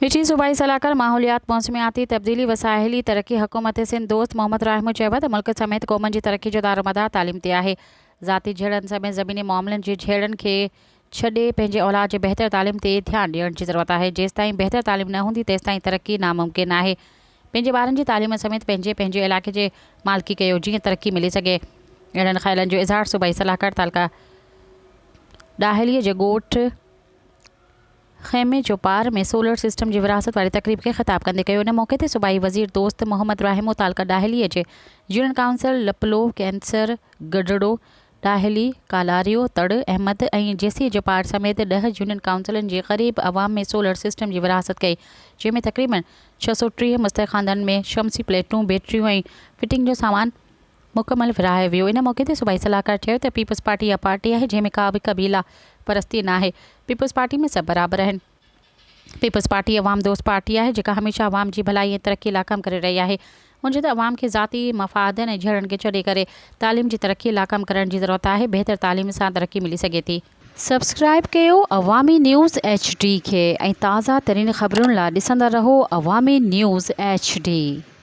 وچين صوبائي صلاحڪار ماحوليات، موسمياتي تبديلي و ساحلي ترقي حڪومت سنڌ دوست محمد راهمو چيو آهي ته ملڪ سميت قومن جي ترقي جو دارومدار تعليم تي آهي، ذاتي جهيڙن سميت زميني معاملن جي جهيڙن کي ڇڏي پنهنجي اولاد جي بهتر تعليم تي ڌيان ڏيڻ جي ضرورت آهي، جيستائين بهتر تعليم نه هوندي تيستائين ترقي ناممڪن آهي، پنهنجي ٻارن جي تعليم سميت پنهنجي پنهنجي علائقي جي مالڪي ڪيو جيئن ترقي ملي سگهي. اهڙن خيالن جو اظهار صوبائي صلاحڪار تعلقه ڏاهلي جي ڳوٺ خيمي چوپار ۾ سولر سسٽم جي ورهاست واري تقريب کي خطاب ڪندي ڪيو. ان موقعي تي صوبائي وزير دوست محمد راهمو تعلقه ڏاهلي جي union council لپلو، cancer, Gadhro, Dahli, ڪالاريو، تڙ احمد ۽ جيسي چوپار سميت ڏهه يونين ڪائونسلن جي غريب عوام ۾ سولر سسٽم جي ورهاست ڪئي جنهن ۾ تقريبن 630 مستحق خاندانن ۾ شمسي پليٽون، بيٽريون ۽ فٽنگ جو سامان مڪمل ورهايو ويو. ان موقعي تي صوبائي صلاحڪار چيو ته پيپلز پارٽي اها پارٽي آهي جنهن ۾ ڪا به قبيلا پرستي ناهي، پيپلز پارٽي ۾ سڀ برابر آهن. پيپلز پارٽي عوام دوست پارٽي آهي جيڪا هميشه عوام جي ڀلائي ۽ ترقي لاء ڪم ڪري رهي آهي. هن چيو ته عوام کي ذاتي مفادن ۽ جهيڙن کي ڇڏي ڪري تعليم جي ترقي لاء ڪم ڪرڻ جي ضرورت آهي، بهتر تعليم سان ترقي ملي سگهي ٿي. سبسڪرائيب ڪيو عوامي نيوز ايڇ ڊي کي ۽ تازه ترين خبرن لاء ڏسندا رهو عوامي نيوز ايڇ ڊي.